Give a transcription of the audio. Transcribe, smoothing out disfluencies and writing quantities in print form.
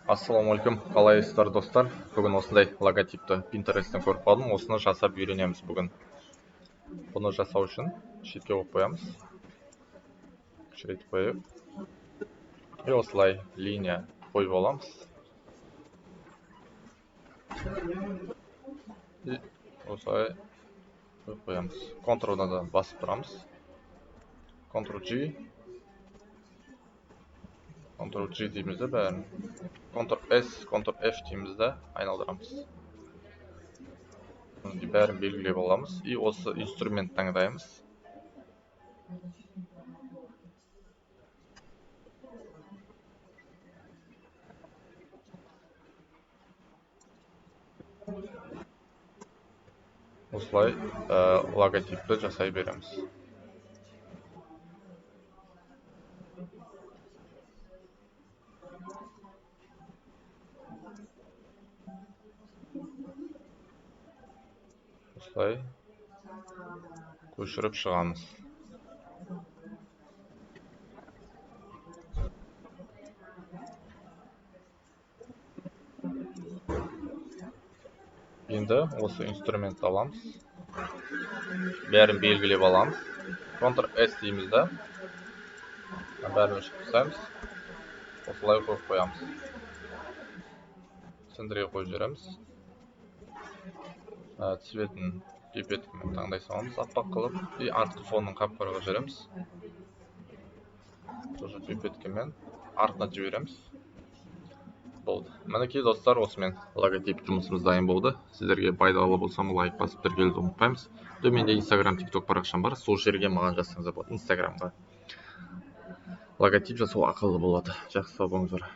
Ассалаумағалейкум, қалайсыздар, достар? Бүгін осындай логотипті Pinterest'тен көріп қалдым. Осыны жасап үйренеміз бүгін. Бұны жасау үшін шетке қойып қоямыз. Кішірейтіп қояйық. И осылай линия қойып аламыз. И осылай қойып қоямыз. Ctrl-дан да басып тұрамыз. Ctrl G. Ctrl G дейміз де бәрін. Ctrl S, Ctrl F дейміз де айналдырамыз. Бәрін белгілеп аламыз. И осы инструмент таңдаймыз. Осылай логотипті жасай береміз. Осылай көшіріп шығамыз. Енді осы инструментті аламыз. Бәрін белгілеп аламыз. Ctrl S дейміз да. Бәрін өшіріп тастаймыз. Осылай қойып қоямыз. Центрге қойып жібереміз. Цветін пипеткамен таңдай саламыз, аппақ қылып, и артқы фонын қап-қара қылып жібереміз. Тоже пипеткамен артына жібереміз. Болды. Мінекей, достар, осымен логотип жұмысымыз дайын болды. Сіздерге пайдалы болсам, лайк басып тіркелуді ұмытпаймыз. Төменде Instagram, TikTok парақшам бар. Сол жерге маған жазсаңыздар болады. Instagramға. Логотип жасау ақылды болады. Жақсы, сау болыңыздар.